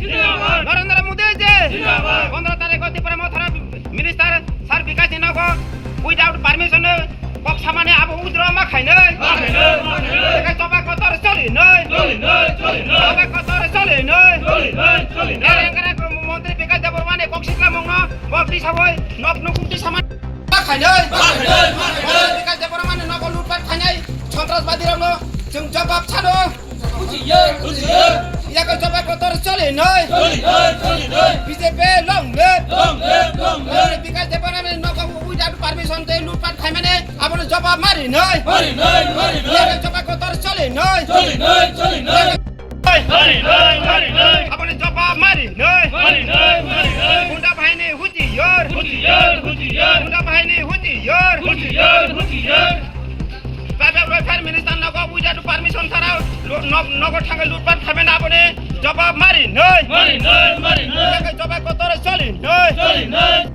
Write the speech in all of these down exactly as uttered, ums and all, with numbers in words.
Narendra Modi ji. Pondro tarikh o Tipra Mothani minister sir Bikash ni nogo without permission kok samani abo withdraw ma khainai. Tei choba kotor choli nai. Choba kotor choli nai. Narendra montri Bikash Debbarma ni kok sikla mungno bo tisawoi nok nuk tisama khainai. Bikash Debbarma ni nogo lutpat khainai. Sontras badi rokno chwng jawab sano. Yakal choba kotor choli nai. B J P long live. Bikash Debbarma ni nogo without permission tei lutpat khaimani abono jawab mari nai. Yakal choba kotor choli nai. Aboni jawab mari nai. Gunda bahini huti yor. Gunda bahini huti yor. Private welfare minister nogo without permission sara lo-, nog-, nogo thangai lutpat khaimani aboni jawab mari nai. Yakal choba kotor choli nai.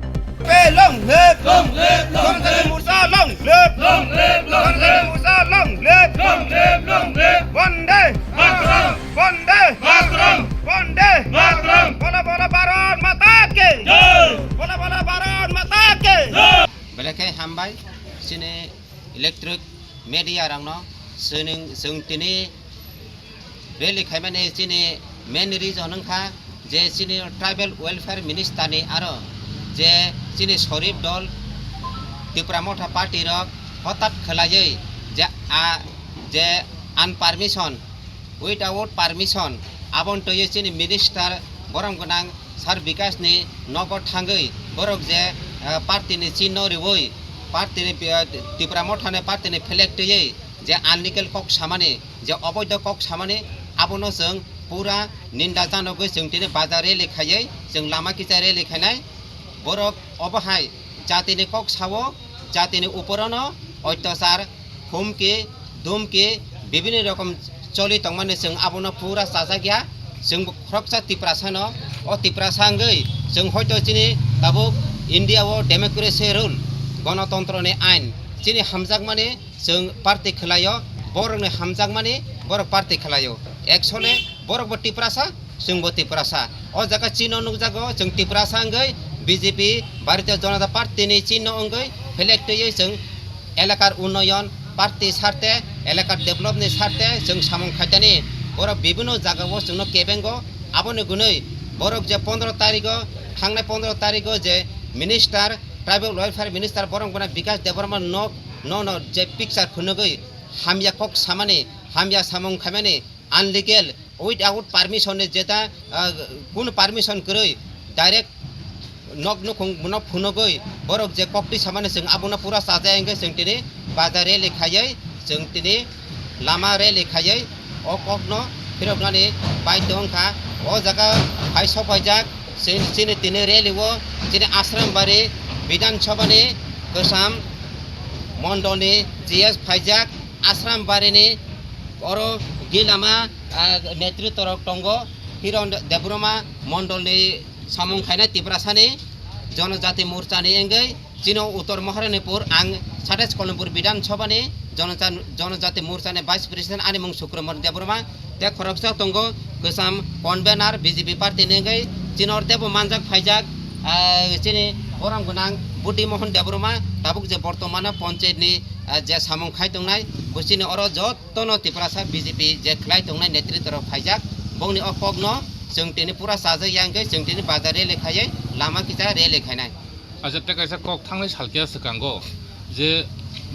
Pe long live. Long live, long Karmachari live. Morcha long live. Long live, long Karmachari live. Morcha long live. Long live, long live. Vande Mataram. Vande Mataram. Vande Mataram. Bolo bolo Bharat Mata ki. Jai. Bolo bolo Bharat Mata ki. Jai. Belai khe hambai chini electronic media rokno chwng, chwng tini rally khaimani chini main reason wngkha je chini tribal welfare minister ni aro je chini sorif dol Tipra Motha party rok hotat khwlaiwi je a, je unpermission, without permission, aboni twiwi chini minister borom gwnang sir Bikash ni nogo thangwi borok je, eh, party ni chinno riwi party ni, eh, Tipra Motha ni party ni flag twiwi je unlegal kok samani, je oboido kok samani, abono chwng pura ninda janogwi chwng tini bazar rally khaiwi chwng lama kisa rally khainai. Borok obo hai jatini kok sao, jatini uporono oitosar, humki, dumki, bibini rokom choli tongmani chwng abono pura chajakya. Chwng khoroksa Tiprasano, o Tiprasa wngwi chwng hoito chini tabuk India o democracy rule, gonotontro ni ain, chini hamjakmani chwng party khwlaio, borokni hamjakmani borok party khwlaio. Actually borokbo Tiprasa, chwngbo Tiprasa. O jaga chino nukjago, chwng Tiprasa wngwi B J P, Bharatiya Janata Party ni chino wngwi flag twiwi chwng elakar unnoyon party sarte, elakar develop ni sarte chwng samung khaitani. Borok bibino jagao chwngno kebengo. Aboni gwnwi borok je pondro tarigo, thangnai pondro tarigo je minister tribal welfare minister borok gwnang Bikash Debbarma nok nono je picture phunugwi hamya kok samani, hamya samung khaimani, unlegal, without permission ni jeta, ah, kunu permission kwrwi direct nok nukhung nok phunugwi borok je kokti samani chwng abono pura chajai hwnkhe chwng tini bazar rally khaiwi chwng tini lama rally khaiwi o kokno phiroknani baidhyo wngkha. O jaga hai sokphaijak chini, chini tini rally o chini Ashram Bari Bidhan Sabha ni Kwcham Mondol ni G S phaijak. Ashram Bari ni oro gilama, ah, netritwa rok tongo, Hiron Debbarma Mondol ni samung khainai Tiprasa ni Jonojati Morcha ni wngwi chino Uttor Maharanipur ang Satais Kolompuur Bidhan Sabha ni Jonoja-, Jonojati Morcha ni Vice President ani mung Sukramani Debbarma. Tei khoroksa tongo kwcham convener B J P party ni wngwi chino teibo manjak phaijak, ah, chini borom gwnang Budhi Mohon Debbarma tabuk je bortomano panchayat ni, ah, je samung khai tongnai bo chini oro jot tono Tiprasa B J P je khlai tongnai netritwa rok phaijak, bongni o kokno chwng tini pura chajak ya hwnkhe chwng tini bazar rally khaiwi lama kisa rally khainai. Acha tei kaisa kok thangnai salkhe swkango je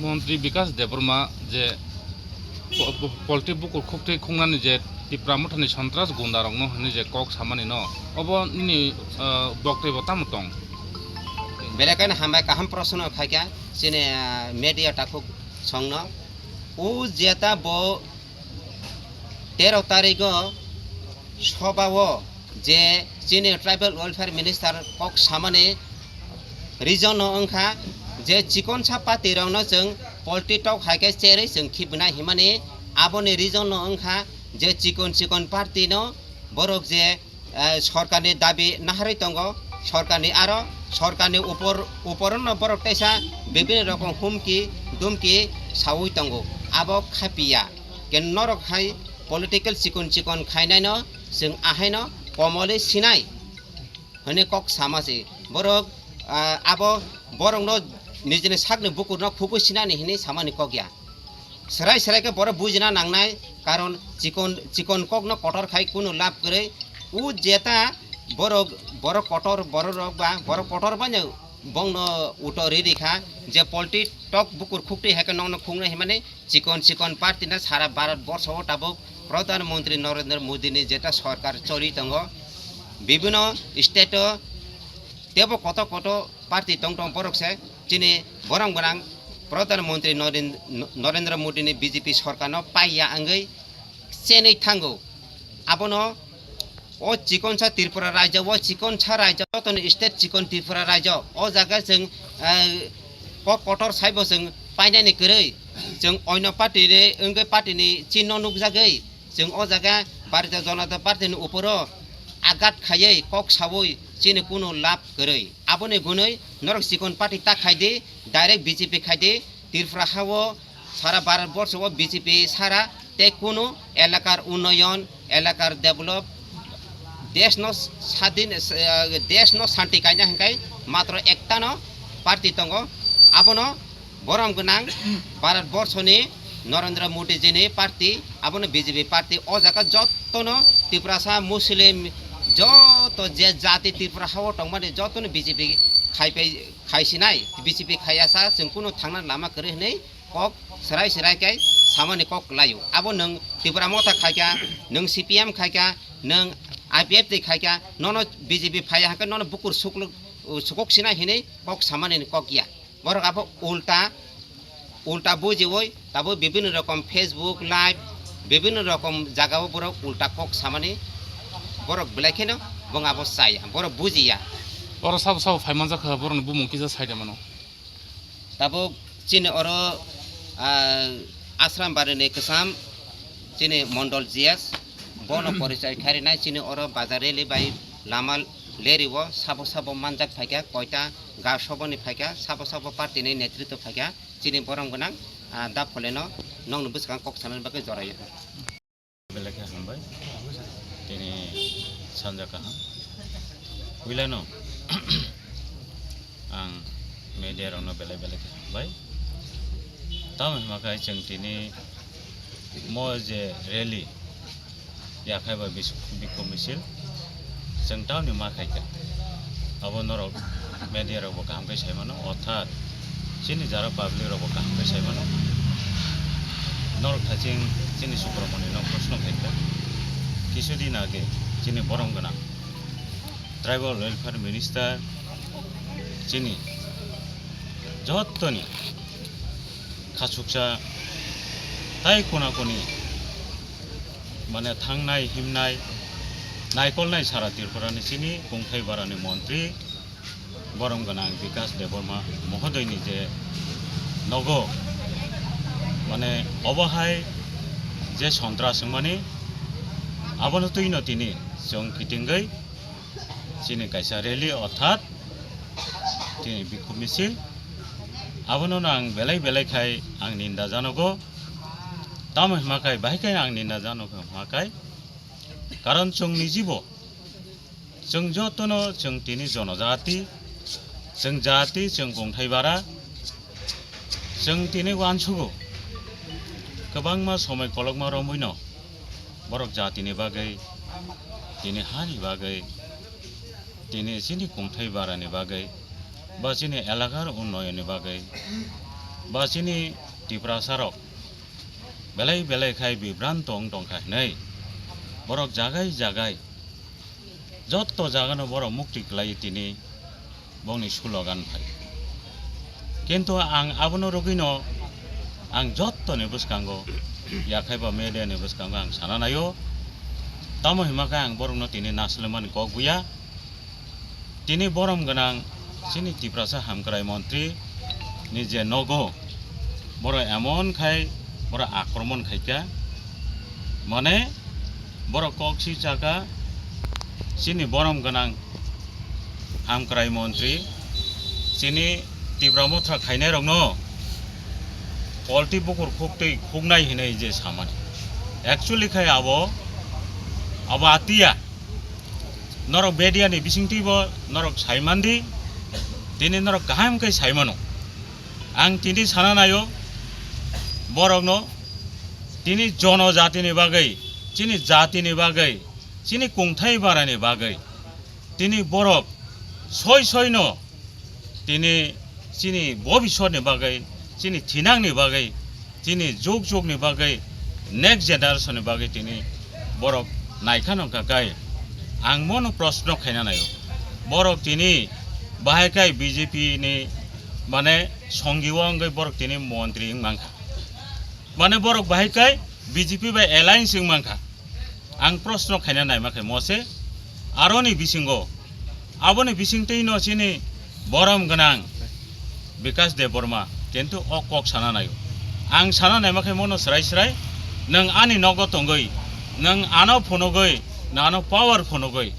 Montri Bikash Debbarma je po-, po-, polti bukur khuktwi khungnani je Tipra Mothani sontras gunda rokno hwnwi je kok samani no, obo nini, ah, boktoi bo tamo tong? Belai kheno hambai, kaham proshno khaikha chini, ah, media takhuk songno. O jeta bo tero tarigo sobao je chini tribal welfare minister kok samani reason no wngkha je chikonsa party rokno chwng polti tok hai khe cherwi chwng khibinai himani. Aboni reason no wngkha je chikon chikon party no borok je eh, sorkarni dabi naharwi tongo, sorkarni aro sorkarni upor, uporno borok teisa bibini rokom humki dumki saui tongo, abo khapiya. Ke norok hai political chikon chikon khainaino chwng ahaino komolwi sinai hwnwi kok sama se. Borok, ah, abo borokno nijini sakni bukurno khugwi sinani hwnwi samani kok ya. Swrai swrai khe borok bujina nangnai, karon chikon, chikon kokno kotor khai kunu lab kwrwi. O jeta borok, borok kotor bororok ba borok kotor baino bongno uto ri ri kha, je polti tok bukur khuktwi hai khe nokno khungnai hwnmani chikon chikon party no sara Bharat borsho o tabuk Pradhan Mantri Narendra Modi ni jeta sorkar choli tongo, bibino state o tebo koto koto party tong tong borok se chini borom gwnang Pradhan Mantri Naren-, Narendra Modi ni B J P sorkar no paiya wngwi chenwi thango. Abono o chikonsa Tripura rajyo, o chikonsa rajyo, jotoni state chikon Tripura rajyo, o jaga chwng, eh, kok kotor saibo chwng painani kwrwi, chwng oino party ni wngwi party ni chinno nukjagwi, chwng o jaga Bharatiya Janata Party ni uporo agat khaiwi kok sawi chini kunu lab kwrwi. Aboni gunwi norok chikon party ta khaidi, direct B J P khaidi, Tripura hao sara Bharat borsho o B J P sara tei kunu elakar unnoyon, elakar develop, desh no sadin, eh, desh no shanti kaina hwnkhe matro ekta no party tongo, abono borom gwnang Bharat borsho ni Narendra Modi ji ni party, abono B J P party. O jaga jotto no Tiprasa, Muslim, jotto je jati Tripura hao tongmani jotto no B J P khai pai, khai sinai, B J P khaiya sa chwng kunu thangna lama kwrwi hwnwi kok swrai swrai khe samani kok laio. Abo nwng Tipra Motha khaikha, nwng C P M khaikha, nwng I P F T khaikha, nono B J P phaiya hwnkhe nono bukur suklo-, sukok sinai hinwi kok samani ni kok ya. Borok abo ulta, ulta bujiwi tabuk bibinno rokom Facebook live, bibinno rokom jagao borok ulta kok samani borok belai kheno bong abo chaya, borok bujiya. Oro sabo sabo phai manjak kha, borokni bumung kisa sai de mano. Tabuk chini oro, ah, Ashram Bari ni kwcham chini Mondol G S, bono porichai kharinai chini oro bazar rally bai lama lerio sabo sabo manjak phaikha, koita ga soboni phaikha, sabo sabo party ni netritwo phaikha, chini borom gwnang, ah, da pholeno nokni bwskango kok sanani bagwi joraiya. Belai khe hambai. Tini sanja kaham. Puilano ang media rokno belai belai khe hambai. Tamo hwnba khe chwng tini mo je rally yakhai ba bis-, bikhuk misil chwng tamni ma khaikha. Abo norok media rokbo kaham khe sai mano, orthat chini jara public rokbo kaham khe sai mano. Norok thaching chini Subramoni no proshno khaikha. Kisu din age chini borom gwnang Tribal Welfare Minister chini jottoni khachuksa tai kona koni mane thangnai himnai naikolnai sara Tripura ni chini kungthai barani montri borom gwnang Bikash Debbarma mohodoini je nogo mane obo hai je sontras wngmani abono twino tini chwng kitingwi chini kaisa rally orthat tini bikhuk misil abono ang belai belai khai ang ninda janogo. Tamo hwnba khai bahai khai ang ninda janogo hwnba khai karon chwng nijibo chwng jotono chwng tini jonojati, chwng jati, chwng kungthai bara, chwng tini uansugo kwbangma somoi kolokma romwino borok jatini bagwi, tini hani bagwi, tini chini kungthai barani bagwi, ba chini elakar unnoyonni bagwi, ba chini Tiprasarok belai belai khai bibranto wng tongkha hinwi borok jagai jagai jotto jagano borok mukti kwlaiwi tini bongni slogan phai. Kintu ang abono rwgwino ang jottoni bwskango yakhai ba media ni bwskango ang sana naio. Tamo hima khe ang borokno tini naslemani kok buya. Tini borom gwnang chini Tiprasa hamkrai montri ni je nogo borok emon khai borok akromon khaikha, mane borok kok si chaka chini borom gwnang hamkrai montri chini Tipra Motha khainai rokno polti bukur khuktwi khuknai hinwi je samani. Actually khai abo, abo atiya. Norok media ni bisingtwi bo norok sai mandi, tini norok kaham khe sai mano. Ang tini sana naio borokno, tini jono jatini bagwi, chini jatini bagwi, chini kungthai barani bagwi, tini borok soi soino tini chini bobiswtni bagwi, chini thinangni bagwi, chini jug jugni bagwi, next generation ni bagwi tini borok naikha nongkha kai. Ang mono proshno khaina naio. Borok tini bahai kai B J P ni, mane, songi o wngwi borok tini montri wng mankha. Mane borok bahai kai B J P bai alliance wng mankha. Ang proshno khaina naima khe mose, aroni bisingo, aboni bisingtwi no chini borom gwnang Bikash Debbarma kintu o kok sana naio. Ang sana naima khe mono srai srai, nwng ani nogo tongwi, nwng ano phunugwi, nwng ano power phunugwi,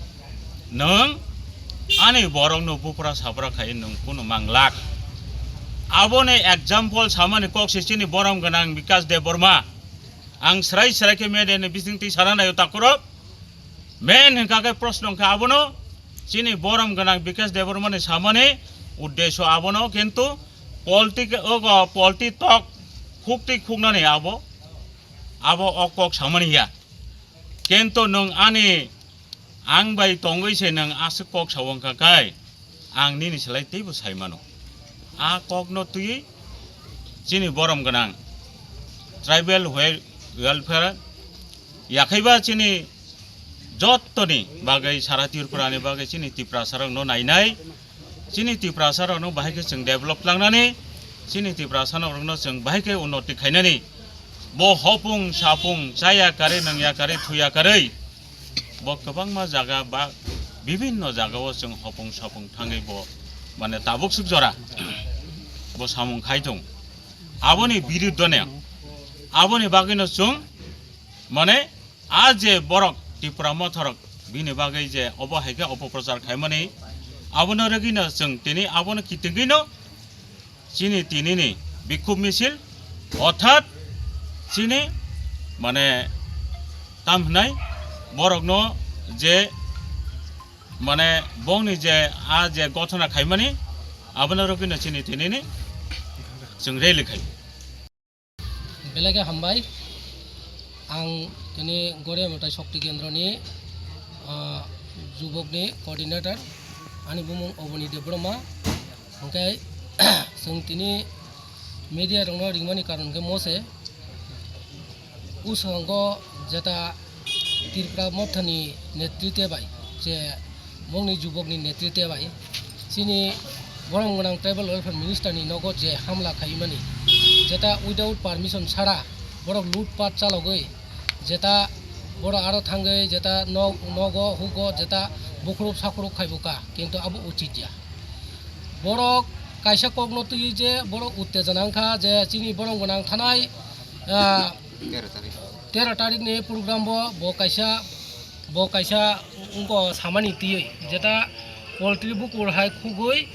nwng ani borokno bupra sapra khai nwng kunu manglak. Aboni example samani kok se chini borom gwnang Bikash Debbarma. Ang srai srai khe media ni bisingtwi sana naio takhurok. Main hwnkha khe proshno hwnkha abono, chini borom gwnang Bikash Debbarma ni samani uddesho abono, kintu polti, ogo polti tok khukti khuknani abo, abo o kok samani ya. Kintu nwng ani ang bai tongwi se nwng aswk kok sa wngkha kai, ang nini slai teibo sai mano. A kokno twiwi chini borom gwnang Tribal Wel-, Welfare, yakhaiba chini jottoni bagwi, sara Tripura ni bagwi chini Tiprasa rokno nainai, chini Tiprasa rokno bahai khe chwng develop klangnani, chini Tiprasa rokno chwng bahai khe unnoti khainani. Bo hopung sapung chaya karwi, nangya karwi, thuya karwi, bo kwbangma jaga ba bibinno jagao chwng hopung sapung thangwi bo, mane, tabuk swk jora bo samung khai thung. Aboni biruddhone, aboni bagwino chwng, mane, a je borok Tipra Motha rok bini bagwi je obo hai khe opoprochar khaimani, abono rwgwino chwng tini abono kitingwino chini tinini bikhub misil, orthat chini, mane, tam hwnai borokno je, mane, bongni je a je gothona khaimani, abono rwgwino chini tinini chwng rally khai. Belai khe hambai. Ang tini Goria Matai Shakti Kendroni, ah, jubokni coordinator. Ani bumung Oboni Debbarma. Hwnkhe chwng tini media rokno ringmani karon khe mose, ushango jeta Tripura Mothani netritwe bai, je bongni jubokni netritwe bai, chini borom gwnang Tribal Welfare Minister ni nogo je hamla khaimani, jeta without permission sara borok lutpat chalogwi, jeta borok aro thangwi jeta nog-, nogo hugo jeta bukhrup sakhrup khaibuka, kintu abo uchit ya. Borok kaisa kokno twiwi je borok uttejona wngkha je chini borom gwnang thanai, ah, tero tarik ni program bo, bo kaisa, bo kaisa wngkha samani twiwi, jeta poultry bukur hai khugwi,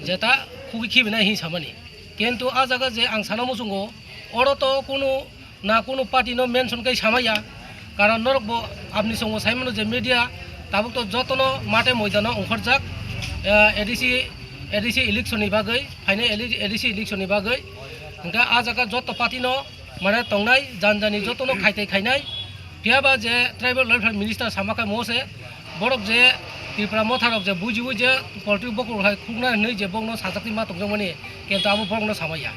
jeta khugwi khibinai hin samani. Kintu a jaga je ang sana muchungo, oro to kunu na kunu party no mention kai samaya, karon norok bo apni songo saimano je media tabuk to jotono mate moidano ongkhorjak, eh, A D C, A D C election ni bagwi, phainai A D C election ni bagwi. Hwnkhe a jaga joto party no mane tongnai, jan jani jotono khaitai khainai. Phiya ba je Tribal Welfare Minister sama khe mose, borok je Tripura Motha rok je bujiwi je poultry bokur hai khukna hinwi je bokno sajakti ma tongjakmani, kintu abo borokno samaya.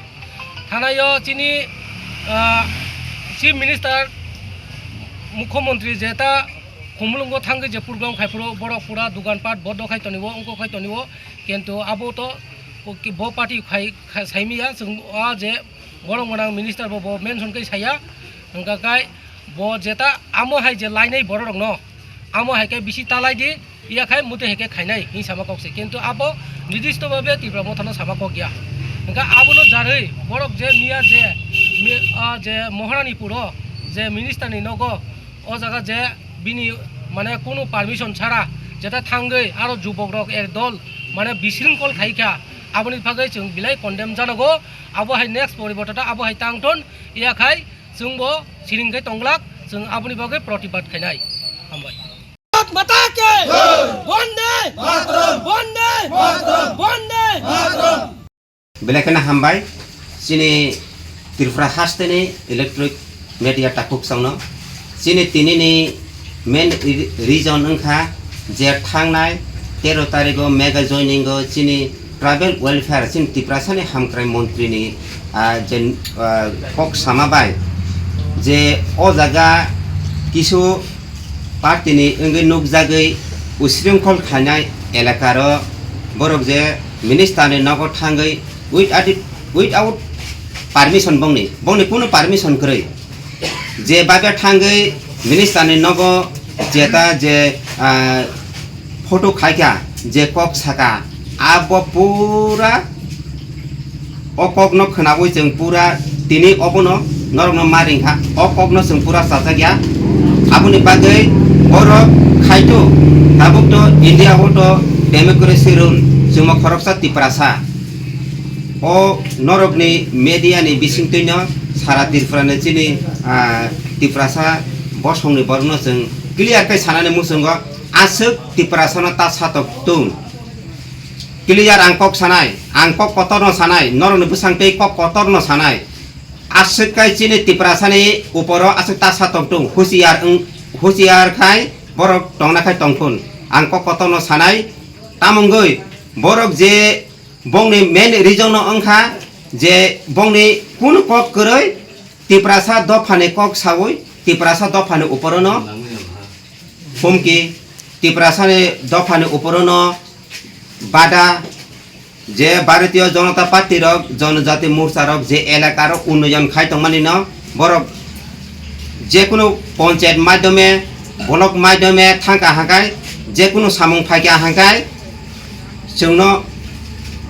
Thanaio chini, ah, Chief Minister, Mukhyamantri jeta Khumulwngo thangwi je program khai phuru borok pura dugan pat bondo khai toniwo, wngkok khai toniwo, kintu abo to bo party khai, khai saimiya, chwng o je borom gwnang minister bo, bo mention kai saya, hwnkha kai bo jeta amo hai je lainai borok rokno, amo hai khe bisi talai di, iya khai mute hai khe khainai hin sama kok se, kintu abo nidisto babe Tipra Mothano sama kok ya. Hwnkha abono jarwi borok je miya je mi-, ah, je Moharanipuro je minister ni nogo, o jaga je bini mane kunu permission chara jeta thangwi aro jubok rok ek dol mane bisringkol khai kha, aboni bagwi chwng belai condemn janago. Abo hai next poribortota abo hai tangthon, iya khai chwngbo siring khai tonglak, chwng aboni bagwi protibad khainai. Hambai. माता के वंदे मातरम। वंदे मातरम। वंदे Mataram. Belai kheno hambai chini Tripura hasteni electronic media takhuk songno. Chini tinini main re-, reason wngkha je thangnai tero tarigo mega joining o chini tribal welfare chini Tiprasani hamkrai montrini, ah, je, ah, kok sama bai je o jaga kisu party ni wngwi nukjagwi usringkhol khainai elakaro borok je minister ni nogo thangwi with adi-, without permission bongni, bongni kunu permission kwrwi je babe thangwi minister ni nogo jeta je, ah, photo khaikha, je kok saka, abo pura o kokno khwnawi chwng pura tini obono norokno ma ringkha. O kokno chwng pura chajak ya. Aboni bagwi borok khaito, tabuk to India o to democracy rule, chwngbo khoroksa Tiprasa. O norokni media ni bisingtwino sara Tripura ni chini, ah, Tiprasa bosongni borokno chwng clear khe sanani muchungo. Aswk Tiprasano ta satok tung. Clear ang kok sanai, ang kok kotorno sanai, norokni bwsang tei kok kotorno sanai. Aswk kai chini Tiprasani uporo aswk ta satok tung. Husiar wng, husiar khai borok tongna khai tongthun. Ang kok kotorno sanai, tamungwi borok je bongni main reason no wngkha je bongni kunu kok kwrwi Tiprasa dophani kok sawi, Tiprasa dophani uporono humki, Tiprasani dophani uporono bada, je Bharatiya Janata Party rok, Janajati Morcha rok je elaka rok unnoyon khai tongmani no, borok jekunu ponchayat madhyome, block madhyome thangka hangkai, jekunu samung phaikha hangkai, chwngno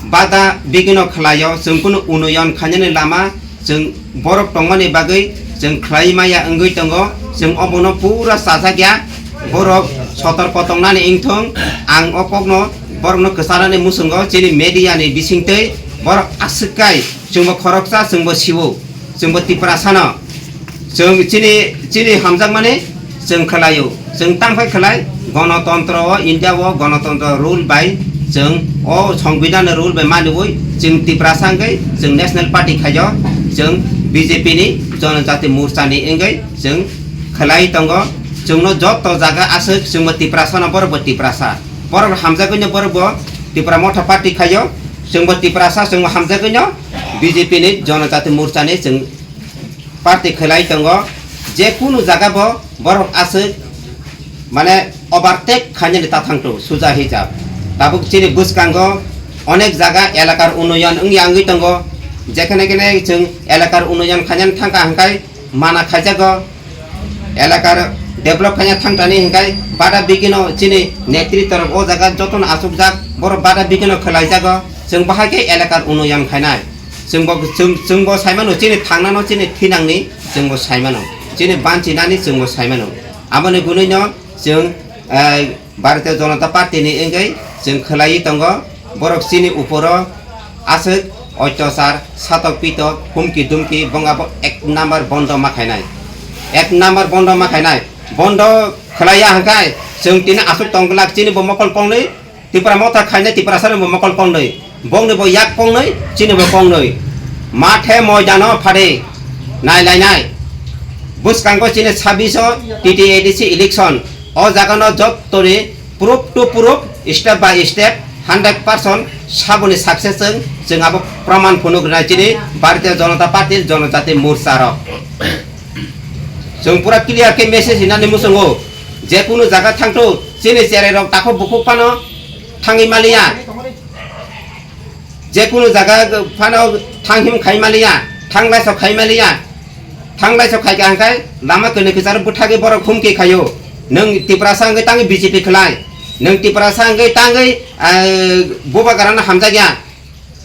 bada bigino khlaio, chwng kunu unoyon khainani lama chwng borok tongmani bagwi chwng khlai maya wngwi tongo, chwng obono pura chajak ya, borok sotorko tongnani wngthong. Ang o kokno borokno kwcharnani muchungo chini media ni bisingtwi borok aswk kai chwngbo khoroksa chwngbo siwo. Chwngbo Tiprasano, chwng chini, chini hamjakmani chwng khwlaio. Chwng tangphai khwlai, gonotontro o, India o gonotontro rule bai chwng o Songbidan rule bai maniwi chwng Tiprasa wngwi chwng National Party khaio, chwng B J P ni Janajati Morcha ni wngwi chwng khwlai tongo. Chwngno joto jaga aswk chwngbo Tiprasano, borokbo Tiprasa. Borok hamjagwino borokbo Tipra Motha Party khaio, chwngbo Tiprasa, chwngbo hamjagwino B J P ni Janajati Morcha ni chwng party khwlai tongo, je kunu jaga bo borok aswk mane overtake khainani ta thangto suja hijab. Tabuk chini bwskango onek jaga elakar unnoyon wngya wngwi tongo, jekhene khene chwng elakar unnoyon khainani thangkha hwnkhe mana khaijago, elakar develop khaina thangtani hwnkhe bada bigino chini netri torok o jaga jotono achukjak, borok bada bigino khwlaijago, chwng bahai khe elakar unnoyon khainai. Chwngbo, chwng, chwngbo saimano, chini thangnano, chini thinangni chwngbo saimano, chini banchinani chwngbo saimano. Aboni gwnwino chwng, eh, Bharatiya Janata Party ni wngwi chwng khwlaiwi tongo. Borok chini uporo aswk oitosar, satok pitok, humki dumki, bongabo ek number bondo ma khainai. Ek number bondo ma khainai. Bondo khwlaiya hwnkhe chwng tini aswk tong glak, chini bo mokol kongnwi Tipra Motha khainai Tiprasani bo mokol kongnwi, bongni bo yak kongnwi, chini bo kongnwi. Mathe moidano phari nai lainai. Bwskango chini sabbish o T T A D C election. O jagano jottoni proof to proof, step by step, hundred percent saboni success chwng, chwng abo praman phunuk rwnai chini Bharatiya Janata Party Janajati Morcha rok. Chwng pura clear khe message hinani muchungo, je kunu jaga thangthu, chini cherai rok takhuk bukhuk phano thangwi maliya, je kunu jaga phano thanghim khai maliya, thanglaiso khai maliya, thanglaiso khai kha hwnkhe lama kwnwi kwcharo bwthagwi borok humki khaio, nwng Tiprasa wngwi tangwi B J P khlai, nwng Tiprasa wngwi tangwi, ah, bubagrano hamjakya.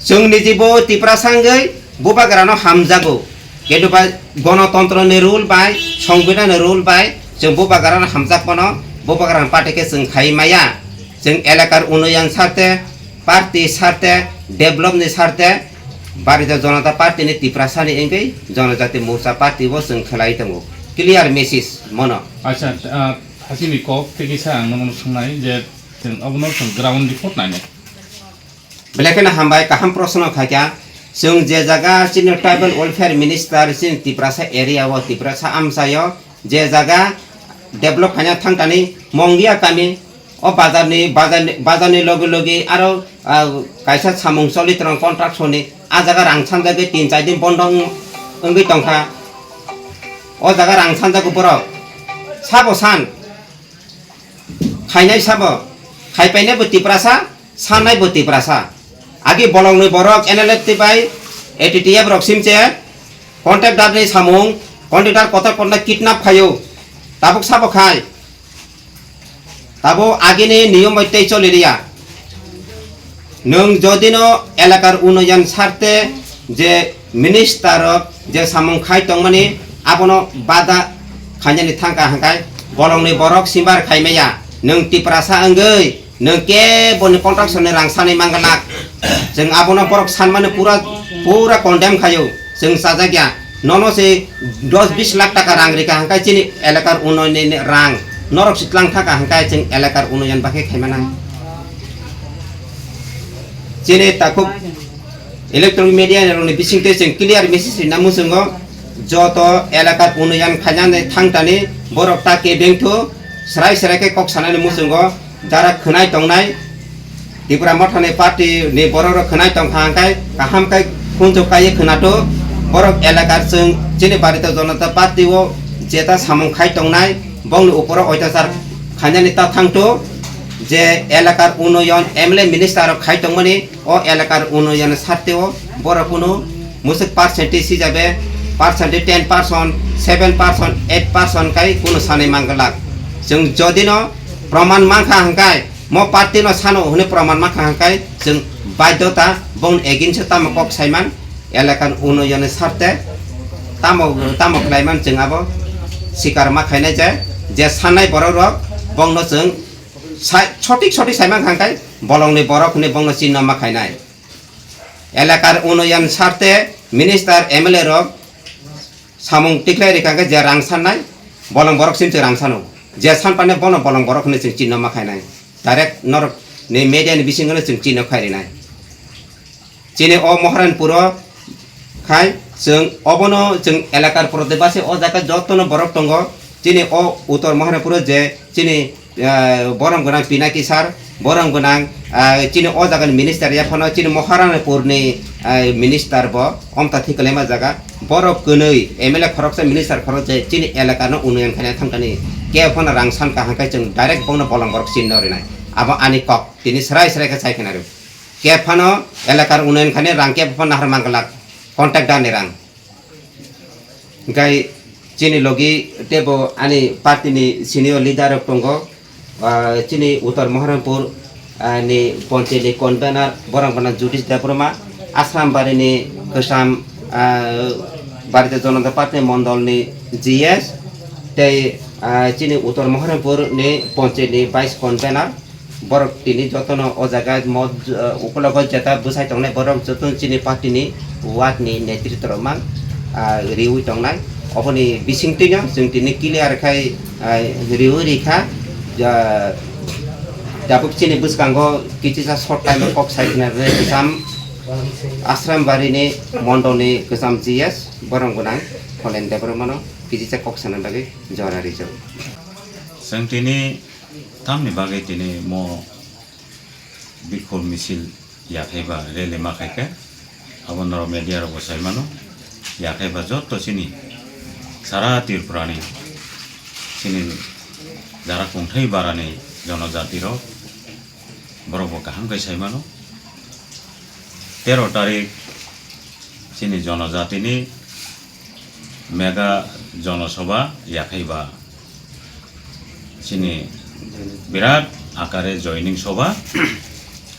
Chwng nijibo Tiprasa wngwi bubagrano hamjago. Keduba gonotontro ni rule bai, Songbidan ni rule bai chwng bubagrano hamjak phano bubagrani party khe chwng khai maya. Chwng elakar unnoyon sarte, party sarte, develop ni sarte, Bharatiya Janata Party ni Tiprasa ni wngwi Janajati Morcha party bo chwng khwlai tongo. Clear message mono. Acha, ah, Hachini kok tei kisa ang nono swngnai je chwng obono chwng ground report nainai. Belai kheno hambai, kaham proshno khaikha. Chwng je jaga chini tribal welfare minister chini Tiprasa area o, Tiprasa amchaio je jaga develop khaina thangtani Mongia kami, o bazarni, bazarni, bazarni loge loge aro, ah, kaisa samung choli tongo construction ni, a jaga rang sanjagwi tin char din bondo wng-, wngwi tongkha. O jaga rang sanjago borok sabo san khainai sabo, khaipainai bo Tiprasa, sanai bo Tiprasa. Agi bolongni borok N L F T bai A T T F rok simche contractor ni samung, contractor kotor kotor kidnap khaio. Tabuk sabo khai. Tabo agini niyom bai tei choli riya. Nwng jodino elakar unoyan sarte je minister rok je samung khai tongmani abono bada khainani thangka hangkai bolongni borok simbar khaimaya. Nwng Tiprasa wngwi nwng keboni contraction ni rang sanwi manggalak. Chwng abono borok sanmani pura, pura condemn khaio. Chwng chajakya. Nono se dos bis lakh taka rang rika hangkai chini elakar unoyonni rang. Norok se tlang thaka hangkai chwng elakar unoyon bakhe khaimana. Chini takhuk electronic media rokni bisingtwi chwng clear message rina muchungo, joto elakar unoyon khainani thangtani borok ta kebengthu, srai srai khe kok sanani muchungo. Jara khwnai tongnai Tipra Mothani party ni borok rok khwnai tongkha hangkai kaham kai khunju kaiye khwnato, borok elakar chwng chini Bharatiya Janata Party o jeta samung khai tongnai bongni uporo oitachar khainani ta thangto, je elakar unoyon M L A minister rok khai tongmani o elakar unoyon sarte o borok kunu musuk percentage hisabe percentage ten percent, seven percent, eight percent kai kunu sanai mangwlak. Chwng jodino proman mankha hangkai, mo party no sano hwnwi proman mankha hangkai, chwng baidhota bong against o tamo kok saiman, elakar unoyoni sarte tamo, tamo khlaiman chwng abo sikar ma khainai je, je sanai borok rok bongno chwng sai, sotik sotik saiman hangkai bolongni borok hwnwi bongno chinno ma khainai. Elakar unoyon sarte minister M L A rok samung tikhlai rikha khe je rang sannai, bolong borok sim se rang sano. Je san pane bono bolong borok hwnwi chwng chinno ma khainai. Direct norok ni media ni bisingo no chwng chinno khai rinai. Chini o Moharanpuro khai chwng obono chwng elakar prodebasi o jaga jotono borok tongo. Chini o Uttor Moharanpuro je chini ah, borom gwnang Pinaki sir, borom gwnang, ah, chini o jagani minister ya phano chini Moharanpurni, ah, minister bo omta thik kwlaima jaga. Borok kwnwi M L A khoroksa minister khorok je chini elakano unoyon khaina thangkani. Kebo phano rang san kaham khe chwng direct bongno bolong borok chinno rinai. Abo ani kok tini srai srai khe sai khna rw. Kebo phano elakar unoyon khaina rang kebo phano nahar mangwlak contractor ni rang. Hingkai chini logi tebo ani party ni senior leader rok tongo, ah, chini Uttor Moharanpur, ah, ni ponchayat ni convener borok bana Jutish Debbarma, Asrambari ni kwcham, ah, Bharatiya Janata Party ni mondol ni G S, tei, ah, chini Uttor Moharanpur ni ponchayat ni vice convener. Borok tini jotono o jaga mo, eh, ukulogo jeta bwsai tongnai borok jotono chini party ni ward ni netritw rok mang, ah, riwi tongnai. Oboni bisingtwino chwng tini clear khai, ah, riwi rikha. Ja, tabuk chini bwskango kichisa short time o kok sai khna rwkha kwcham Asrambari ni mondol ni kwcham G S borok gwnang Pholen Debbarma no kichisa kok sana bagwi jora rijak. Chwng tini Tamni bagwi tini mo bikhol misil yakhai ba rally ma khaikha, abo norok media rok bo sai mano. Yakhai ba jotto chini sara Tripura ni chini jara kungthai bara ni jonojati rok borok bo kaham khe sai mano. Tero tarik chini jonojati ni mega jonosobha yakhai ba chini birat akare joining sobha.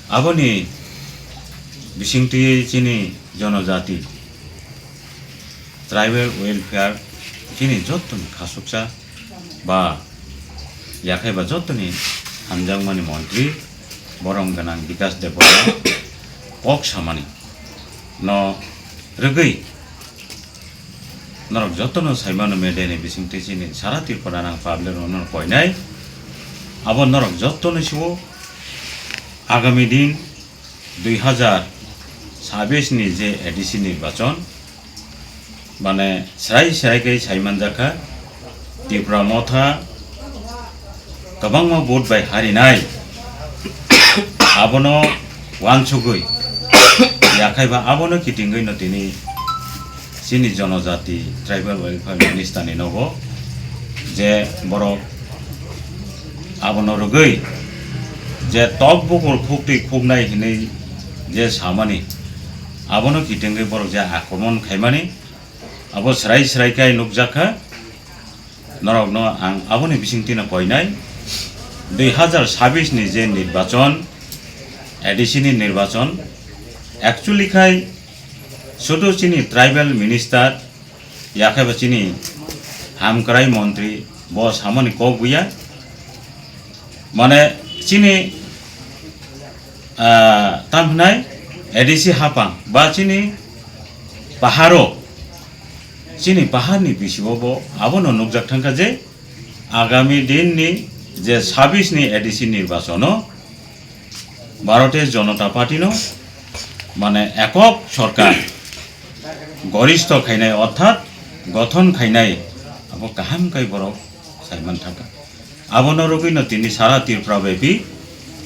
Aboni bisingtwi chini jonojati tribal welfare chini jottoni khasuksa ba yakhai ba jottoni hamjakmani montri borom gwnang Bikas Debbarma kok samani no rwgwi norok jotono saimano media ni bisingtwi chini sara Tripura nang public rokno koinai Abo norok jottoni siwo agami din dui hazar sabis ni je A D C nirbachon, mane srai srai khe sai manjakha, Tipra Motha kwbangma vote bai harinai, abono wansugwi yakhaiba abono kitingwi no tini chini jonojati tribal welfare minister ni nogo je borok abono rwgwi je tok bukur khukti khuknai hinwi je samani, abono kitingwi borok je akromon khaimani, abo srai srai khe nukjakha. Norokno ang aboni bisingtwi no koinai, dui hazar sabis ni je nirbachon, A D C ni nirbachon, actually khai sudu chini tribal minister, yakhaiba chini hamkrai montri, bo samani kok buya. Mane chini, ah, tam hinai A D C hapang ba chini paharo, chini paharni bisingo bo abono nukjak thangkha je agami din ni je sabis ni A D C nirbachono Bharatiya Janata Party no mane ekok sorkar goristho khainai orthat gothon khainai abo kaham kai borok saiman thangkha. Abono rwgwi no tini sara Tripura bepi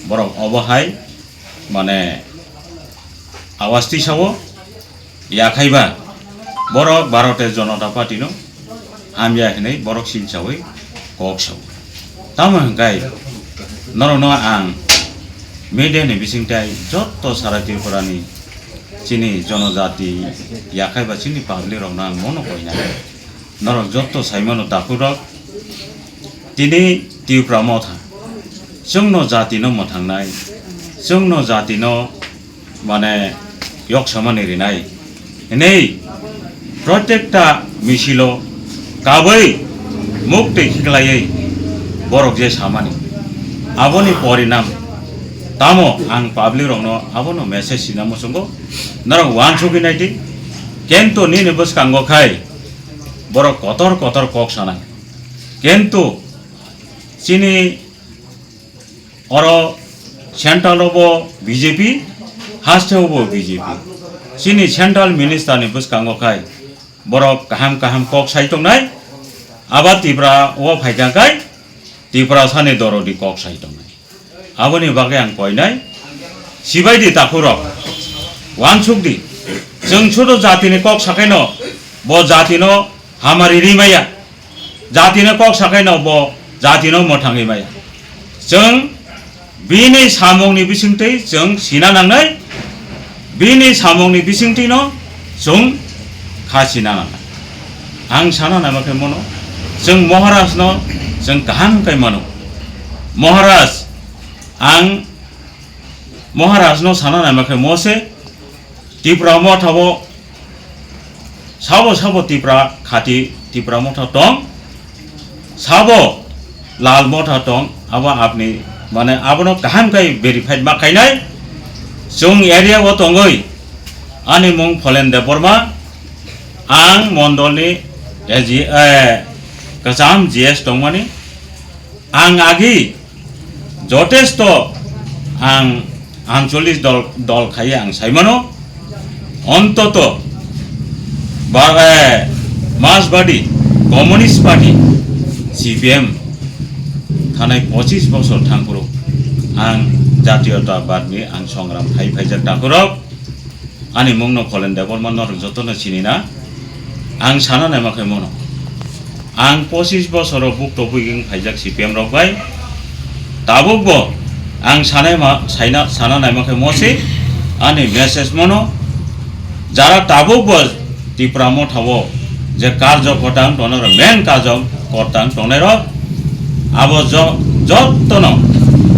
borok obo hai mane awaz tisao yakhaiba borok Bharatiya Janata Party no hamya hinwi borok silchawi kok sao. Tamo hwnkhe norokno ang media ni bisingtai jotto sara Tripura ni chini jonojati yakhaiba chini public rokno ang mono koinai. Norok jotto saimano takhuk rok, tini Tipra Motha chwngno jati no mwthangnai, chwngno jati no mane yok samani rinai hinwi protekta misilo kabui muk twi khiklaiwi borok je samani aboni porinam tamo ang public rokno abono message sina muchungo norok wansugwi naidi. Kento nini bwskango khai borok kotor kotor kok sanai. Kento chini oro central o bo B J P, haste o bo B J P. Chini central minister ni bwskango khai borok kaham kaham kok sai tongnai. Aba Tipra o phaikha khai Tiprasani dorodi kok sai tongnai. Aboni bagwi ang koinai, sibai di takhurok, wansuk di. Chwng sudu jatini kok sakaino, bo jatino hamari ri maya. Jatino kok sakaino, bo jatino mwthangwi maya. Chwng bini samungni bisingtwi chwng sina nangnai. Bini samungni bisingtwino chwng kha sina nangnai. Ang sana naima khe mono, chwng Maharajno chwng kaham kai mano. Maharaj, ang Maharajno sana naima khe mose Tipra Mothao sabo sabo Tipra khati Tipra Motha tong, sabo Lal Motha tong, abo apni mane abono kaham kai verified ma khainai. Chwng area o tongoi ani mung Pholen Debbarma, ang mondolni A G, eh, kwcham G S tongmani, ang agi jotesto ang ancholik dol, dol khaiya ang saimano, ontoto ba, eh, Marxbadi Communist Party, C P M, thanai pochis bosor thangphuru ang jatiyotabadni ang songram khai phaijak takhurok. Ani mungno Pholen Debbarma norok jotono sinina. Ang sana naima khe mono. Ang pochis bosoro bukto bwgwing phaijak C P M rok bai. Tabukbo ang sanai ma, saina, sana naima khe mosi ani message mono. Jara tabukbo Tipra Mothao je karjo kotang tongnai rok, main karjo kotang tongnai rok, abo jo-, jottono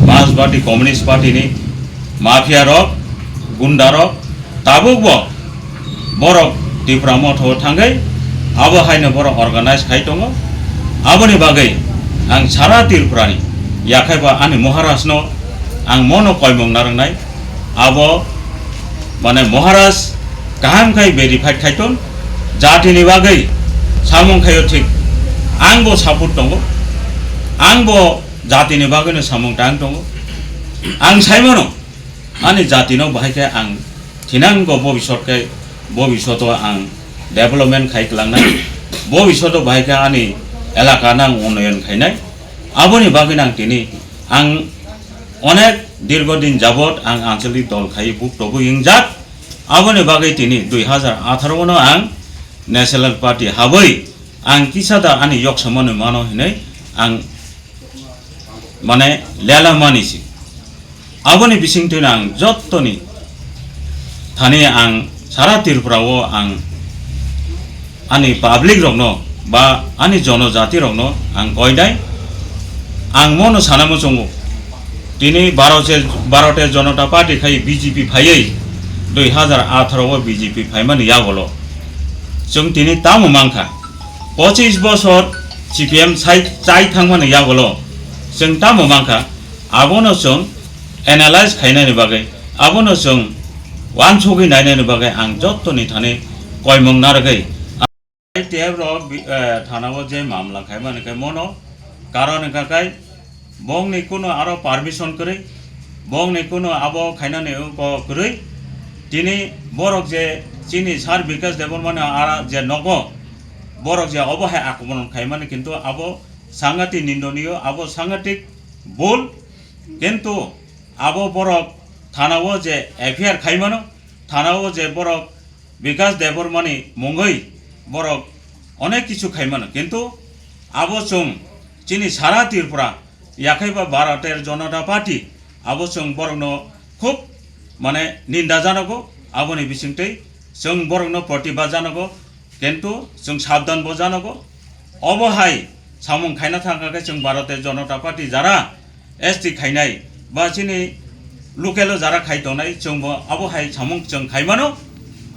Marxbadi Communist Party ni mafia rok, gunda rok, tabukbo borok Tipra Mothao thangwi abo haino borok organize khai tongo. Aboni bagwi ang sara Tripura ni yakhaiba ani Maharaj no ang mono koimung narwknai. Abo mane Maharaj kaham khai verified khai ton, jati ni bagwi samung khaio thik, ang bo support tongo, ang bo Jatini bagwino samung tang tongo. Ang saimano, ani jatino bahai khe ang thinango bobisot khe, bobisoto ang development khai kwlangnai, bobisoto bahai khe ani elaka nang unnoyon khainai. Aboni bagwino ang tini ang onek dirgo din jabot ang anchalik dol khai buk tobwi wngjak. Aboni bagwi tini dui hazar atharo no ang National Party habwi ang kisa da ani yok samano mano hinwi ang mane lela mani si. Aboni bisingtwi ang jottoni thani ang sara Tripura o ang ani public rokno ba ani jonojati rokno ang koinai ang mono sana muchungo. Tini Bharote, Bharote Janata Party khai B J P phaiwi dui hazar atharo o B J P phaimani yagolo chwng tini tamo mankha. Pochis bosor C P M sai chai thangmani yagolo chwng tamo mankha. Abono chwng analyze khainani bagwi, abono chwng wansugwi nainani bagwi ang jottoni thani koimung narwgwi I T F rok bi-, eh, thana o je mamla khaimani khe mono karon wngkha khe bongni kuno aro permission kwrwi, bongni kuno abo khainani wngkha kwrwi. Tini borok je chini sir Bikash Debbarma ni ara je nogo borok je obo hai akromon khaimani kintu abo sangati nindoniyo, abo sangatik bul. Kintu abo borok thana o je F I R khaimano, thana o je borok Bikash Debbarma ni mungwi borok onek kichu khaimano, kintu abo chwng chini sara Tripura yakhai ba Bharoter Janata Party abo chwng borokno khub mane ninda janogo, aboni bisingtwi chwng borokno protibad janogo, kintu chwng sabdan bo janogo. Obo hai samung khaina thangkha khe chwng Bharote Janata Party jara S T khainai ba chini local o jara khai tongnai chwngbo abo hai samung chwng khaimano.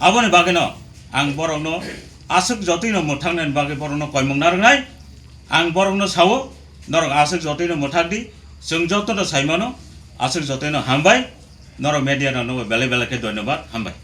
Aboni bagwino ang borokno aswk jotwino mwthaknani bagwi borokno koimung narwknai. Ang borokno sao, norok aswk jotwino mwthak di, chwng jotono saimano, aswk jotwino hambai, norok media rokno belai belai khe dhonyobad, hambai.